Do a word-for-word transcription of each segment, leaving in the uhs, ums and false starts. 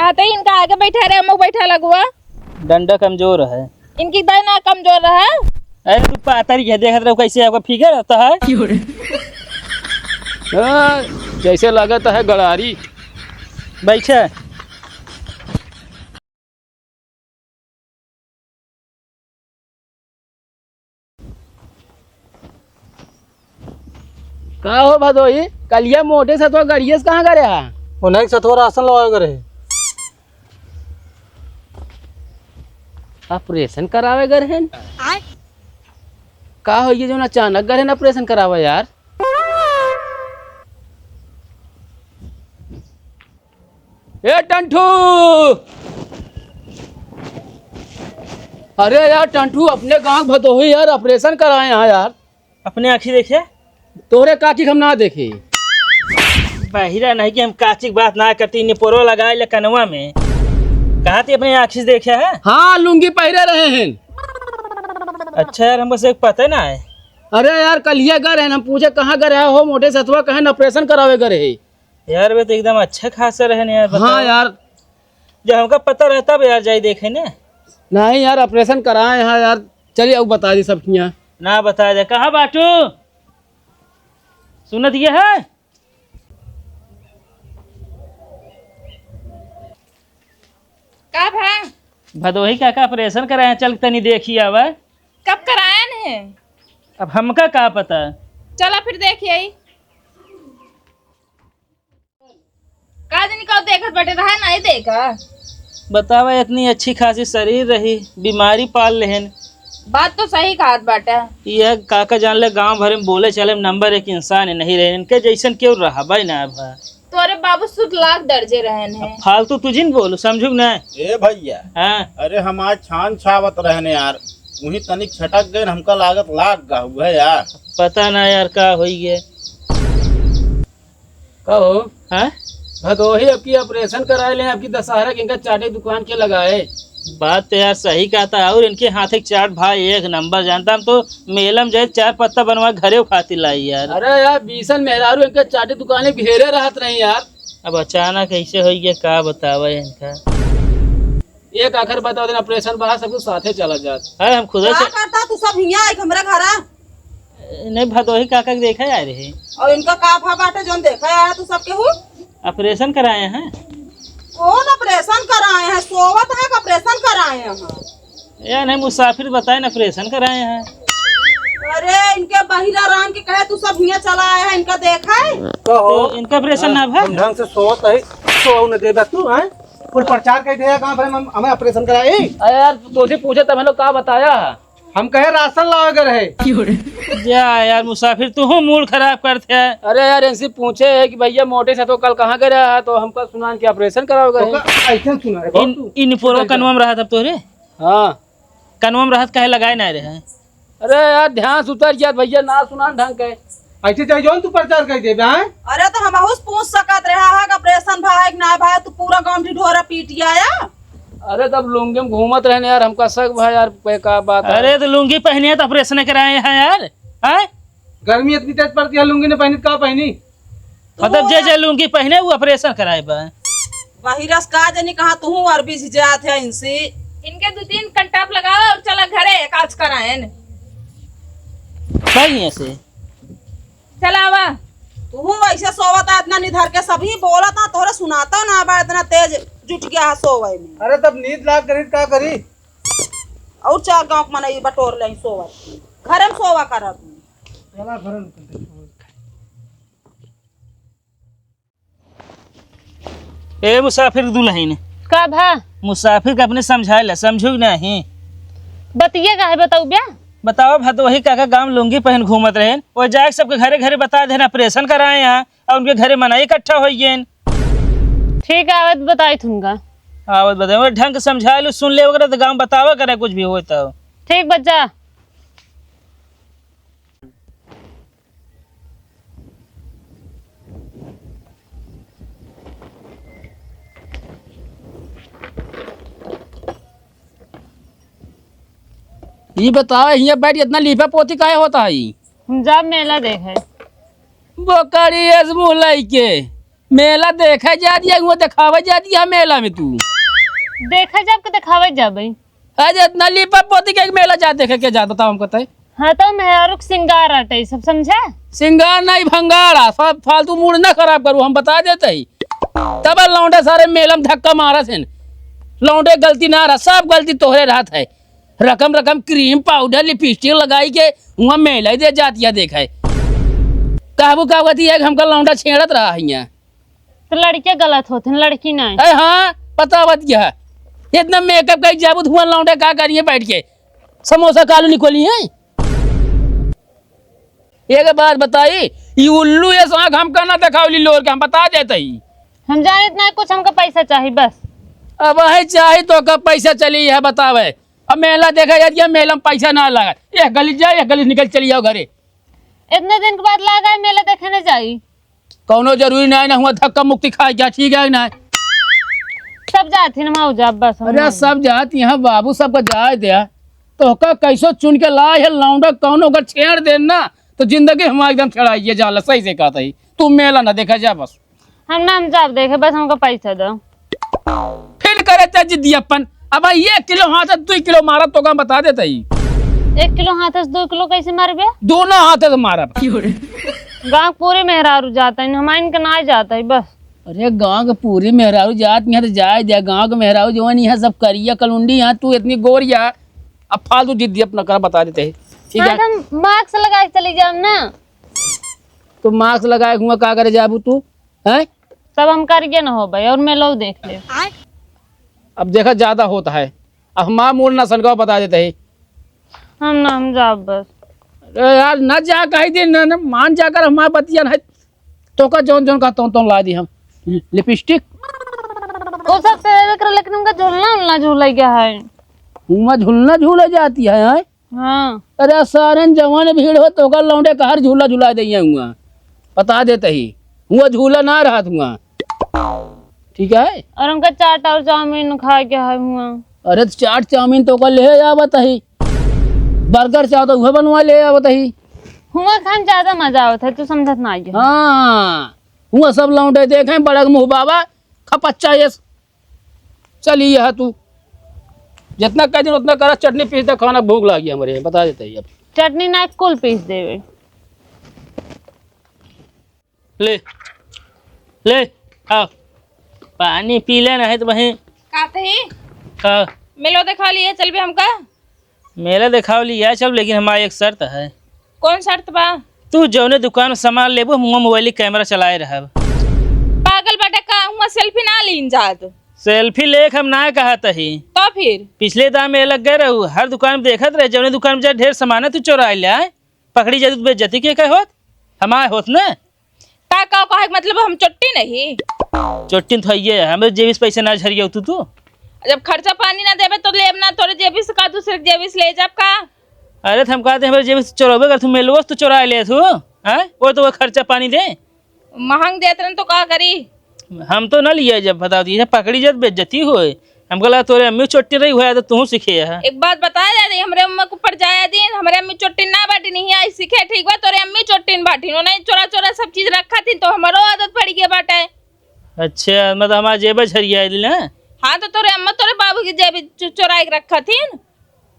आते ही इनका आगे बैठा रहे, हम बैठा लगुआ। डंडा कमजोर है। इनकी दाई ना कमजोर रहा। अरे तू पातर ही है, देखत रहो कैसे आपका फिगर रहता है। क्यों रे? हाँ, जैसे लगत है गड़ारी। बैठे। का हो भदोई, कलिया मोटे सतवा गड़ियस कहाँ करे हा? उन्हें सतवा राशन लवावे करे। ऑपरेशन करावे गए रहन? आय। का हो ये जो अचानक गए रहन ऑपरेशन करावे यार? ए टंठू! अरे यार टंठू, अपने गांव भदोही यार ऑपरेशन कराए हैं यार। अपने आँखी देखे? तोहरे काकी हम ना देखे। बहिरा नहीं कि हम काकी के बात ना करती, निपोरो लगाए ले कनवा में। कहा थी अपने आँखी से देखे है? हाँ, लुंगी पहिरे रहे हैं। अच्छा यार, हमको से पता ना है। अरे यार, कलिया गए हैं, हम पूछे कहाँ गए रहा हो, मोटे सतवा कहे न ऑपरेशन करावे गए रहे। यार, वे तो एकदम अच्छा खासा रहे न यार, बताओ। हाँ यार। जब हमका पता रहता अब यार, जाई देखे ने। नहीं यार, ऑपरेशन कराए हैं यार। चलिए, अब बता दी सब किया। ना बता दे, कहाँ बाटू? सुनत ये है? का भा? भदोही काका ऑपरेशन कराए हैं, चल तनी देखी आवा। कब करायन है? अब हमका का पता। चला फिर देखी आई। का जनी का देखत बटे रहा, नहीं देखा। बतावा, इतनी अच्छी खासी शरीर रही, बीमारी पाल लेहन। बात तो सही कहत बाटे। यह काका जान ले, गांव भर में बोले चले में नंबर एक इंसान ही नहीं रहे, इनके जैसन केहू रहबे ना भा। तोरे बाबू सुतलाक दर्जे रहन है। अब फालतू तू जिन बोलो, समझू ना। ए भैया। हाँ। अरे हम आज छान छावत रहने यार, वहीं तनिक छटक गए, हमका लागत लाग गा हुआ है यार। पता ना यार का होई गए। कहो। हाँ? भदोही अब की ऑपरेशन कराए ले, अब की दशहरा के इनका चाटे दुकान के लगाए। बात तो यार सही कहता है, और इनके हाथ एक चाट भाई एक नंबर जानता, हम तो मेला में जाए चार पत्ता बनवा घरे खातिर लाई यार। अरे यार, बीसन मेहरारू इनके चाटे दुकाने घेरे रहत नहीं यार। अब अचानक ऐसे होई गया, का बतावे इनका। एक आखिर बता देना, ऑपरेशन बाहर सब कुछ साथे चला जात। अरे हम खुदे का से करता तू सब हियां आइके हमरे घरा? नहीं, भदोही काका के देखे आए रहे। और इनका का भा बाटे जोन देखे आया तू सब केहू? ऑपरेशन कराए हैं। कौन ऑपरेशन कराए हैं? सोवत है कि ऑपरेशन कराए हैं? यार नहीं, मुसाफिर बताए ना, ऑपरेशन कराए हैं। अरे इनके बहिरा राम के कहे तू सब हियां चला आया है, इनका देखे? कहो। तो इनका ऑपरेशन ना भा? हम ढंग से सोवत है, सोव न देबा तू, हैं? कुल प्रचार कर दिया गांव भर में, हम, हमें ऑपरेशन कराए। अरे यार, तोसे पूछे तब हम लोग का बताया? हम कहे राशन लावे के रहे। जा यार मुसाफिर, तू हूँ मूड खराब करते है। अरे यार, इनसे पूछे है कि भैया मोटे से तो कल कहाँ गए रहा है, तो हमका सुनान कि ऑपरेशन करावे गए तो हैं। का-, ऐसे सुना है, इन, तू इन पोरो कनवा में रहा था तोरे? हाँ। कनवा में रहत काहे लगाए ना रहे? अरे यार, ध्यान से उतर जात भैया, ना सुनान ढंग के। ऐसे चाहे जौन तू प्रचार कर देबे, हैं? अरे तो हमहू से पूछ सकत रहा है कि ऑपरेशन भा है कि ना भा, तू पूरा गांव ढिढोरा पीट आया। अरे तब लुंगी में घूमत रहने यार, हमका शक भा यार, पे का बात है? अरे तो लुंगी पहने है तो ऑपरेशन कराए हैं यार, हैं? गर्मी इतनी तेज पड़ती है, लुंगी ने पहनी तो का पहनी? मतलब जे जे लुंगी पहने वो ऑपरेशन कराए बा। वही रस का जनी कहाँ तू अरबी से जात है इनसे। इनके दो तीन कंटाप लगाओ और चला घरे काज कराएन। बढ़िया से। चला आवा। तू वैसे सोवत है इतना निधर के, सभी बोलत है, तोहरे सुनाता ना बा, इतना तेज जुट गया है सोवे में। अरे तब नींद लाग करी का करी? और चार गांव के मनई बटोर ले सोवत, घर में सोवा करत। चला घर में। ए मुसाफिर दुल्हन। का भा? मुसाफिर के अपने समझाए ला, समझू कि नहीं? बतिया का है, बताऊ बे? बताओ भा, तो वही काका गांव लुंगी पहन घूमत रहेन, वो जाके सबके घरे घरे बता देना ऑपरेशन कराए हैं, और उनके घरे मनई इकट्ठा हो गए। ठीक है, आवत बताई तुमका। आवत बताई, वो ढंग से समझा लो, सुन ले वगैरह तो गांव बतावा करे कुछ भी हो तो। ठीक बच्चा। ई बताओ, हियां बैठ के इतना लीपा पोती काहे होता है? हम जाब मेला देखे। बोकरी एस मुंह लइके। मेला देखे जात या हुआ देखावे जात या मेला में तू? देखे जाब के देखावे जाबे। अरे इतना लीपा पोती के मेला जा देखे के जात, बताओ हमको तय। हाँ तो मेहरारू के सिंगार आटे सब समझा। सिंगार नहीं भंगार आ, सब फालतू मूड ना खराब करू, हम बता देते ही। तब लौंडे सारे मेला में धक्का मारत हैं, लौंडे गलती ना रहा, सब गलती तोहरे रहत है। रकम रकम क्रीम पाउडर लिपस्टिक लगाई के हुआ मेला ही दे जातिया देखे। कहबू का होती है कि हमका लौंडा छेड़त रहा है यहाँ। तो लड़के गलत होते हैं, लड़की नहीं। अरे हाँ, पता बत गया है। इतना मेकअप करी जाबू तो हुआ लौंडे का करिए बैठ के, समोसा कालू निकोली है। एक बात बताई, ई उल्लू ये आँख हमका ना देखावली लोर के, हम बता देते ही। हम जानित ना कुछ, हमका पैसा चाही बस। अब है चाही तो का पैसा चली है बतावे। अब मेला देखा जात या मेला में पैसा ना लगा, एक गली जाए एक गली निकल चली जाओ घरे। इतने दिन के बाद लगा है मेला देखे न जाई। कौनो जरूरी ना, ना हुआ धक्का मुक्की खाए जा, ठीक है ना? सब जात ही ना मऊ जा बस हम अरे नहीं। सब जात यहाँ बाबू सबका जाए दे। तो का कैसो चुन के लाए है लौंडा, कौनो का छेड़ देन ना तो जिंदगी हमारी एकदम छेड़ाई ये जाला, सही से कहता ही। तू मेला ना देखा जा बस। हम ना, हम जाब देखे, बस हमका पैसा दो। फिर करे ते जिद्दी अपन। अब भाई एक किलो हाथ है, दो किलो मारब तो का बता देते ही। एक किलो हाथ है, दो किलो कैसे मारबे? दोनों हाथ से मारब। गाँव पूरे मेहरारू जाता है, हम इनके ना जाता है बस। अरे गाँव के पूरे मेहरारू जात नहीं है तो जाए दे। गाँव के मेहरारू जो नहीं है सब करिया कलुंडी है, तू इतनी गोरिया। अब फालतू जिद्दी अपना कर बता देते हैं, ठीक है? मैडम मास्क लगा के चली जाओ ना। तो मास्क लगाए हुआ का करे जाबू तू? हैं? तब हम करिए न होबे और मेलो देख ले। अब देखा ज्यादा होता है, अब हमार मूड ना सनका बता देते ही। हम ना, हम जाब बस। अरे यार ना जा कही दिन ना, ना मान जाकर हमार बतिया नहीं तो का जौन जौन का तौन तौन ला दी हम। लिपस्टिक। वो सब तो देवे करे, लेकिन उनका झूलना उलना झूले गया है। हुआ झूलना झूले जाती है, हैं? हाँ। अरे सारन जवान भीड़ हो तो ओकर लौंडे कहर झूला झुला दे हुआ, बता देते ही। हुआ झूला ना रहत हुआ, ठीक है। और हमका चाट और चाउमीन खा के है हुआ। अरे तो चाट चाउमीन तो ओकर ले आवत ही, बर्गर चाहो तो उहे बनवा ले आवत ही। हुआ खान ज्यादा मजा आवत है, तू समझत ना आइए। हाँ, हुआ सब लौंडे देखे बड़क मुँह बाबा खपच्चा ये चली यह तू जितना कह दिन उतना करा, चटनी पीस दे, खाना भूख लागी हमरे, बता देते ही अब। चटनी ना कुल पीस देवे। ले, ले, आओ, पानी पी ले, नहीं तो वहीं। का तही? का? मेलो देखा लिए, चल भी हमका। मेला देखाव लिया चल, लेकिन हमार एक शर्त है। कौन शर्त बा? तू जौने दुकान में सामान लेबू, हम मोबाइल कैमरा चलाए रहब। पागल बाटे का? हुआ सेल्फी ना लीन जात। सेल्फी लेख हम ना कहत ही। तो फिर? पिछले दाम में लग गए रहू, हर दुकान में देखत रहे, जौने दुकान में जा ढेर सामान है, तू चोराई ले आए, पकड़ी जाती तो बेइज्जती के कहे होत, हमार होत ना। का, का कहे के मतलब हम चोट्टी नहीं? चोट्टी तो हइये है, हमरे जेबी से पैसे ना झरियौ तू, तू। जब खर्चा पानी ना देबे तो लेब ना, तोरे जेबी से का दूसरे के जेबी से ले जाब का? अरे तो हम कहते हैं, हमरे जेबी से चोरबे कर, तू मेलवो से तो चोरा ले तू, हैं? वो तो वो खर्चा पानी दे। महंग देत रहन तो का करी? हम तो ना लिया जब बता दिए, पकड़ी जात बेइज्जती होए। हमका लगा तोरे अम्मी चोट्टी रही हुआ तो तू सीखे है। एक बात बता दे, हमरे अम्मा के ऊपर जाया दिन, हमरे अम्मी चोट्टी ना बाटी नहीं आई सीखे, ठीक बा? तोरे अम्मी चोट्टी न बाटी, उन्हें चोरा चोरा सब चीज रखा थी, तो हमरो आदत पड़ गया बाटे। अच्छा, मतलब हमारा जेबे झरिया है ना? हाँ, तो तोरे अम्मा तोरे बाबू की जेबी चो-, चोराई के रखा थी।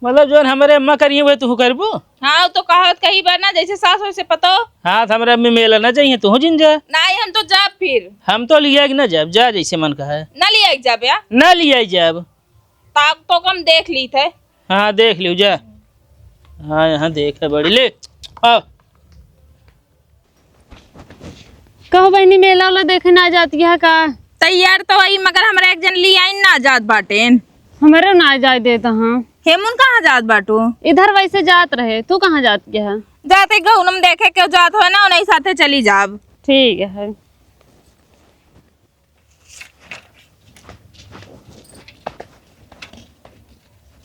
मतलब जौन हमरे अम्मा करिए वही तू करबू? हाँ, तो कहत कही बार ना, जैसे सास वैसे पतो। हाँ, तो हमरे अम्मी मेला ना जाइए, तू जिन जा। नहीं, हम तो जाब फिर। हम तो लिया कि ना जाब, जा जैसे मन कहा है। ना लिया कि जाब या? ना लिया कि जाब। ताक तो कम देख ली थे। हाँ, देख लियो, जा। हाँ, यहाँ देख है बड़ी, ले, आओ। कहो बहनी, मेला वाला देखे ना जाती है का? तैयार तो वही, मगर हमरा एक जन लियाइन ना जात बाटेन। हमरे ना जाए देता हाँ। हेमुन कहाँ जात बाटू? इधर वैसे जात रहे, तू कहाँ जात गया है? जाते गहुनम देखे क्यों जात हो ना, उन्हीं साथे चली जाब। ठीक है।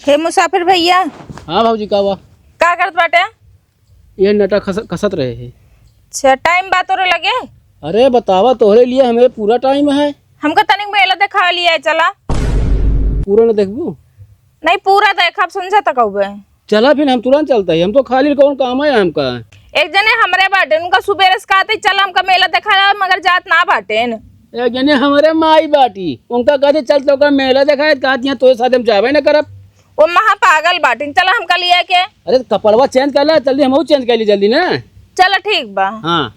हे मुसाफिर भैया। हाँ भौजी, का बा? का करत बाटे? ये नटा खस-, खसत रहे है। अच्छा, टाइम बा तोरे लगे? अरे बतावा, तोहरे लिए हमें पूरा टाइम है। हमको तनिक मेला देखा लिया, चला। पूरा न देखबू? नहीं, पूरा देखब, समझा तक अउबे। चला फिर, हम तुरंत चलता ही, हम तो खाली कौन काम है हमका। एक जने हमरे बाटे, उनका सुबेरे से कहते चल हमका मेला देखा, मगर जात ना बाटेन। एक जने हमरे माई बाटी, उनका कहते, "चल, तोका मेला देखाए," कहती हैं, "तोरे साथ हम जाबे न करब।" वो महा पागल बाटिन, चला हमका लिया के। अरे, तो कपड़वा change कर ला, जल्दी, हमहू change कर ली जल्दी ना। चला, ठीक बा। हाँ।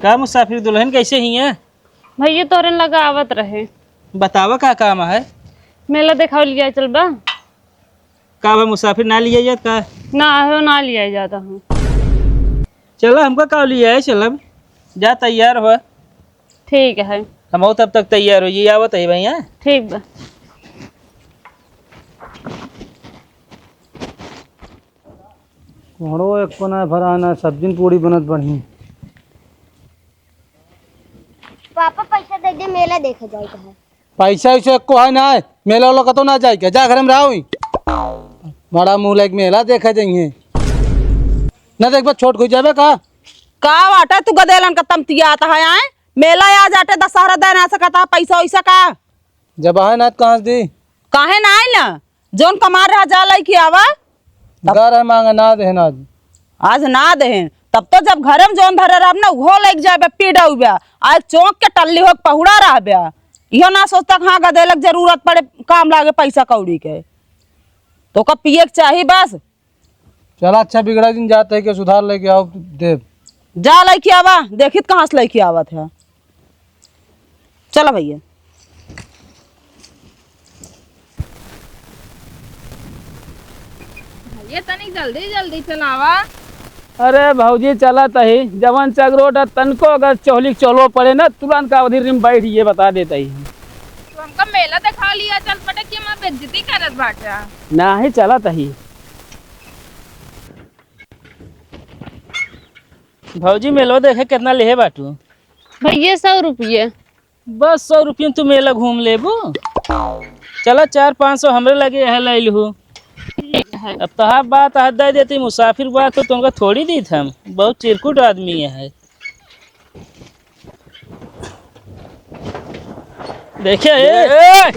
का मुसाफिर दुल्हन, कैसे ही हैं? भैया तोरे लगा आवत रहे। बतावा का काम है? मेला देखावे लिया चलबा। का बा मुसाफिर ना लिया जात का? ना हो, ना लिया जाता हूँ। चला हमका का लिया है, चलब। जा तैयार हो। ठीक है। हम तब तक तैयार हो, ये आवत है भैया। ठीक बा। कोहड़ो एको ना भरा ना, सब्जी न पूड़ी बनत बढ़िया। पापा पैसा दे दे, मेला देखे जाए के है। पैसा वैसा एको है ना, मेला वाला कतो ना जाए के, जा घर में रहो ही। बड़ा मुँह लाइक मेला देखे जाइए। ना देख बा छोट कोई जाबे का? का बाटे तू गदेलन का तमतियात है आए? मेला आ जाटे दशहरा दिन आ सकता है, पैसा वैसा का? जब आहे ना तो कहाँ से दी? काहे ना आइल? जौन कमा रहा जा लइके आवा। तब गा रहे मांगे ना देहन आज। आज ना देहन, तब तो जब घरे में जौन धरे रहब ना उहो लइके जाबे पीडा उबे। आज चौंक के टल्ली होके पहुड़ा रहबे। इहो ना सोचता कि हाँ गदेलक जरूरत पड़े काम लागे पैसा कौड़ी के। तो का पिए के चाही बस। चला अच्छा बिगड़ा दिन जात है के सुधार लेके आओ देव। जा लइके आवा, देखित कहाँ से लइके आवत है। चला भैया। भैया तनी जल्दी जल्दी चलावा। अरे भौजी चलत ही, जवन चगरोट है तनको अगर चोहली के चोलो पड़े ना तुरंत का अवधि रिम बैठ ये बता देत ही। तू हमका मेला देखा लिया चल पटे कि हमार बेइज्जती करत बाटा। नाही चलत ही। भौजी, मेलवा देखे केतना लेहे बाटू? भैया, सौ रुपये। बस सौ रुपये में तू मेला घूम लेबू? चला, चार पाँच सौ हमरे लगे है, ले लिहू। ठीक है। अब तोहार बात हाथ दे देती, मुसाफिर बात तो तुमका थोड़ी दीत हम, बहुत चिरकुट आदमी है। देखे, ए! ए!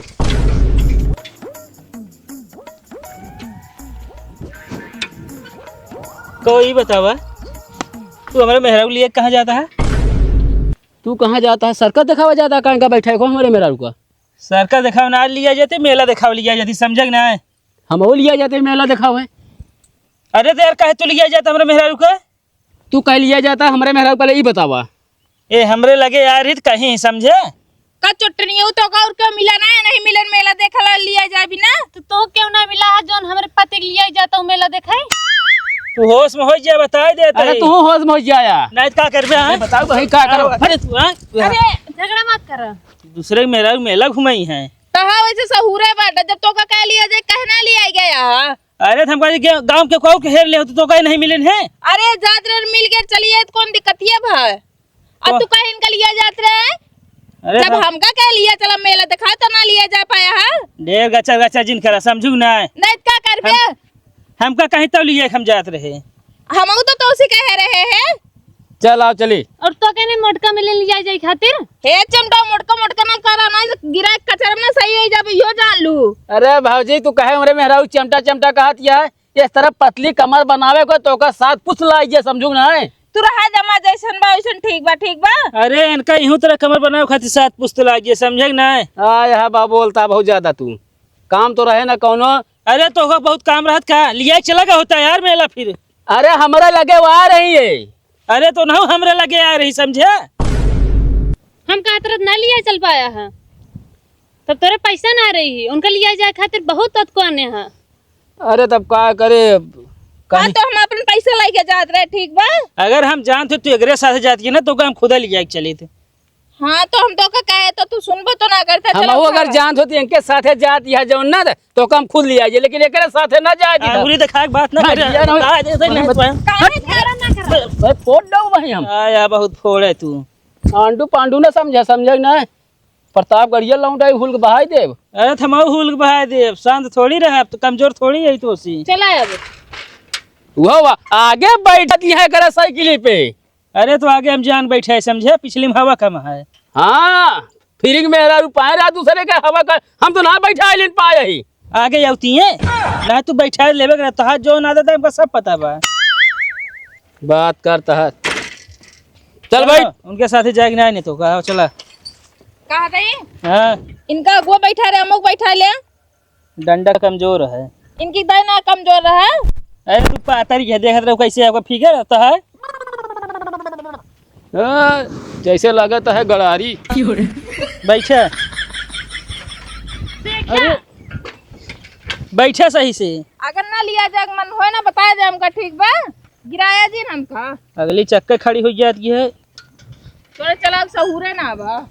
को ई बतावा, तू हमरे मेहरारू लिए कहाँ जाता है? तू कहाँ जाता है? सर्कस देखावा जाता है, कहाँ का बैठा है को हमरे मेहरारू का? सर्कस देखावा ना लिया जाते, मेला देखावा लिया जाती, समझे कि ना? हम वो लिया जाते, मेला देखावे। अरे तो यार, काहे तू लिया जाता हमरे मेहरारू का? तू कह लिया जाता हमरे मेहरारू पहले ई बतावा। ए, हमरे लगे यार हित कहीं समझे? का चुटनियो तो का और क्यों मिला ना है, नहीं मिलन मेला देखला लिया जाए बिना। तो तो क्यों ना मिला है जोन हमरे पति के लिया जाता हूँ मेला देखे? तू होश में हो जा, बताई देता अरे ही। तू होश में हो जाया। नहीं तो का करबे, हाँ? ए, बताओ भाई का करो? अरे तू, हाँ? अरे झगड़ा मत कर। दूसरे के मेहरारू मेला घुमाई है। तहा वैसे सहूरे बाटा, जब तोका कह लिया जाए, कहना लिया गया। अरे, त हम कहे कि गाँव के कोऊ के हेर ले हो, तो, तो कहे नहीं मिले हैं। अरे, जात रहे मिल गए, चलिए, तो कौन दिक्कत ये भा? अब तो तू कहे इनका लिया जात रहे? अरे, जब तो हमका कह लिया, चला मेला दिखा, तो ना लिया जा पाया है। ढेर गचर गचर जिन करा, समझू ना। नहीं, तो का करबे? हम, हमका कहीं तो लिए हम जात रहे। हमहू तो तोसी कहे रहे हैं। चल, आओ, चली। और तो कहने मोटका मिले लिया जाए खातिर? हे चमटा, मोटका, मोटका ना करा, ना गिरा कचरा में ना सही हो जाबे, यो जान लू। अरे भौजी, तू कहे हमरे मेहरारू चमटा, चमटा कहत या है? इस तरह पतली कमर बनावे को तो ओकर साथ पुछ लाइए, समझू ना है? तू रहा जमा जैसन बा, वैसन ठीक बा, ठीक बा? अरे, इनका इहू तरह कमर बनावे खातिर साथ पुछ लाइए, समझे कि ना है? आ, यह बा बोलता बहुत ज्यादा तू। काम तो रहे ना कौनो। अरे, तो ओकर बहुत काम रहत का? लिया चला का होता यार मेला फिर। अरे, हमरे लगे वो आ रही है। अरे, तो ना हमरे लगे आ रही, समझे? हम कहत रहत ना लिया चल पाया है, तब तोरे पैसा ना रही, उनका लिया जाए खातिर बहुत तत्को आने हैं। अरे, तब का करे, हाँ, कहीं तो हम अपन पैसा लेके जात रहे, ठीक बा? अगर हम जानत हो तू एकरे साथ जाती है ना, तो हम खुदा लिया के चले थे। हाँ, तो हम तोका कहे तो तू सुनबो तो ना करते। हम चलो वो अगर खा। जानत होती इनके साथे जात यह जौन ना तो हम खुद ले आइए, लेकिन एकरे साथे ना जाए दी। अंगुरी दिखा के बात ना हाँ, कर। यार, हम आ, ऐसे नहीं नहीं, पाया। काहे झगड़ा ना करा? भाई, फोड़ दो भाई हम। आ, या बहुत फोड़ है तू। आंडू पांडू ना समझे, समझे ना। प्रतापगढ़िया लौंडा हुल के बहाई देव। अरे, थमाऊ हुल के बहाई देव, शांत थोड़ी रहे, अब तो कमजोर थोड़ी है तो सी। चला अब। वो वा, आगे बैठत यहाँ करे साइकिल पे। अरे, तो आगे हम जान बैठे हैं, समझे? पिछली में हवा कम है। हाँ, फिरिंग में हरा पाए रहा दूसरे के हवा का, हम तो ना बैठा लेन पाए ही। आगे जाती है ना, तू बैठा लेबे कर, तोहार जौन आदत है, हमका सब पता बा। बात करता है। चल भाई। चलो, उनके साथे जाए के ना, नहीं तो का, चला। कहा गई? हाँ। इनका अगुआ बैठा रहे, अमुक बैठा ले। डंडा कमजोर है। इनकी दाई ना कमजोर रहे। अरे तू पातर ही है, देखत रहो कैसे आपका फिगर रहता है। हाँ, जैसे लागत है गड़ारी। बैठा। देखा। अरे, बैठा सही से। अगर ना लिया जाए मन होए ना, बताया जाए हमका, ठीक बा? गिराया जी हमका। अगली चक्कर खड़ी हो जाती है। तोरे चला सहूरे ना बा।